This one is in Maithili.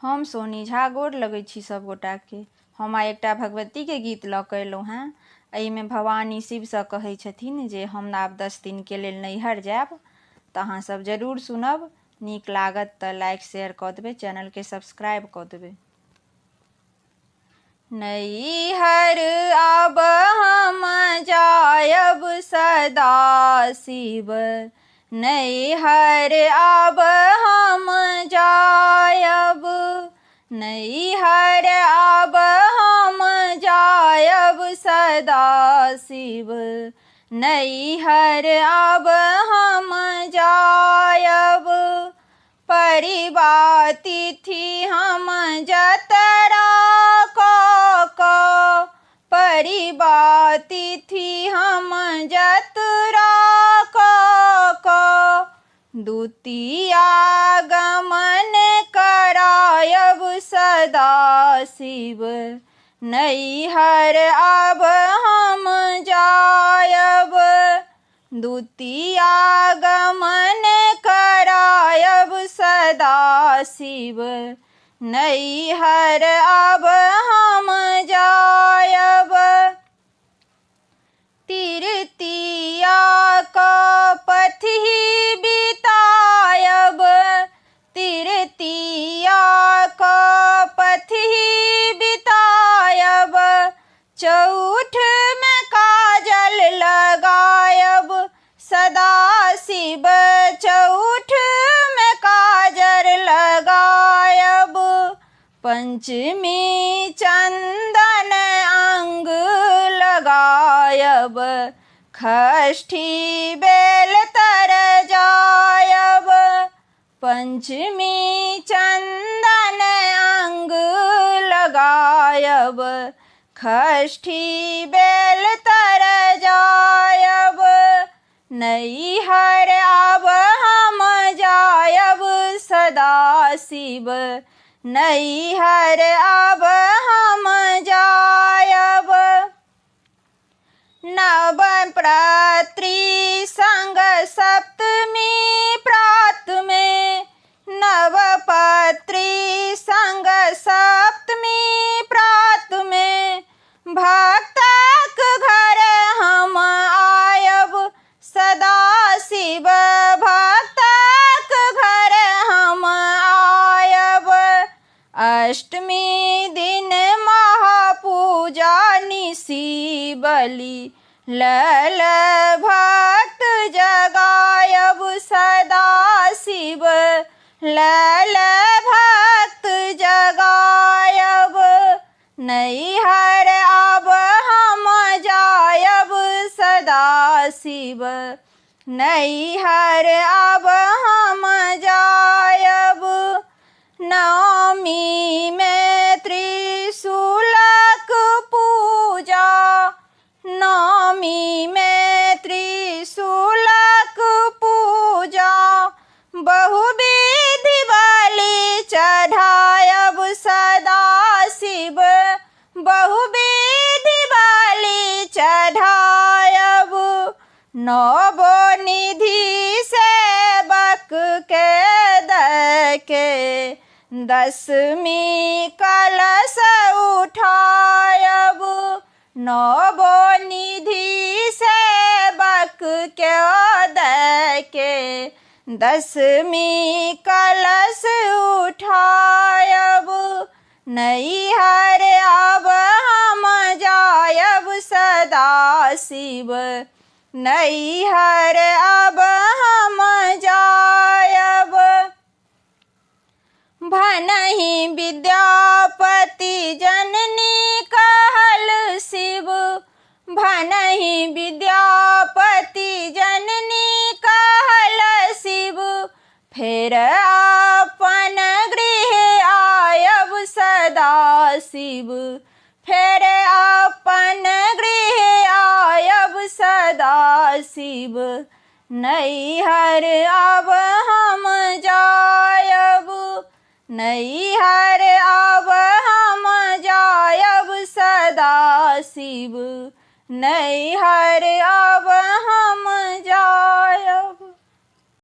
हम सोनी झा गोर लगै छी सभ गोटाके। हम आइ एकटा भगवतीके गीत लऽ कऽ एलहुँ हेँ। एहिमे भवानी शिवसँ कहै छथिन जे हम आब 10 दिनके लेल नैहर जायब, तऽ अहाँसभ जरूर सुनब। नीक लागत तऽ लाइक शेयर कऽ देबै, चैनलके सब्सक्राइब कऽ देबै। नैहर अब हम जायब सदा शिव, नैहर अब हम जायब, नैहर अब हम जायब सदा शिव, नैहर अब हम जायब। परिवातिथि हम जतरा कऽ, परिवातिथि हम जतरा कऽ, द्वितीया गमन करायब सदा शिव, नैहर अब हम जायब। द्वितीया गमन करायब सदा शिव, नैहर अब हम जायब। तृतीया पथही बितायब, तृतीया पथही बितायब, चौठ में काजल लगायब सदा शिव, चौठ में काजल लगायब। पंचमी चंदन अंग लगायब, षष्ठी बेल तर जायब। पंचमी चंदन अंग लगायब, षष्ठी बेल तर जायब। नैहर अब हम जायब सदा शिव, नैहर अब हम जायब। नवरात्रि संग सप्तमी प्रात में, नवपत्री संग सप्तमी प्रात में, भक्तक घर हम आयब सदा शिव, भक्तक घर हम आयब। अष्टमी दिन महापूजा निशि बलि लल भक्त जगायब सदा शिव, लल भक्त जगायब। नैहर अब हम जायब सदा शिव, नैहर अब हम जायब। नवमी में त्रिशूलक पूजा, नवमी में त्रिशूलक पूजा, बहुविधि बलि चढ़ायब सदा शिव, बहुविधि बलि चढ़ायब। नवो निधि सेवक के दके, दसमी कलश उठायब। नवो निधि सेवक के दके, दसमी कलश उठायब। नैहर अब हम जायब सदा शिव, नैहर अब हम जायब। भनहि विद्यापति जननी कहल शिव, भनहि विद्यापति जननी कहल शिव, फेर अपन गृह आयब सदा शिव, फेर अपन गृह आयब सदा शिव, नैहर अब हम जायब, नैहर अब हम जायब सदा शिव, नैहर अब हम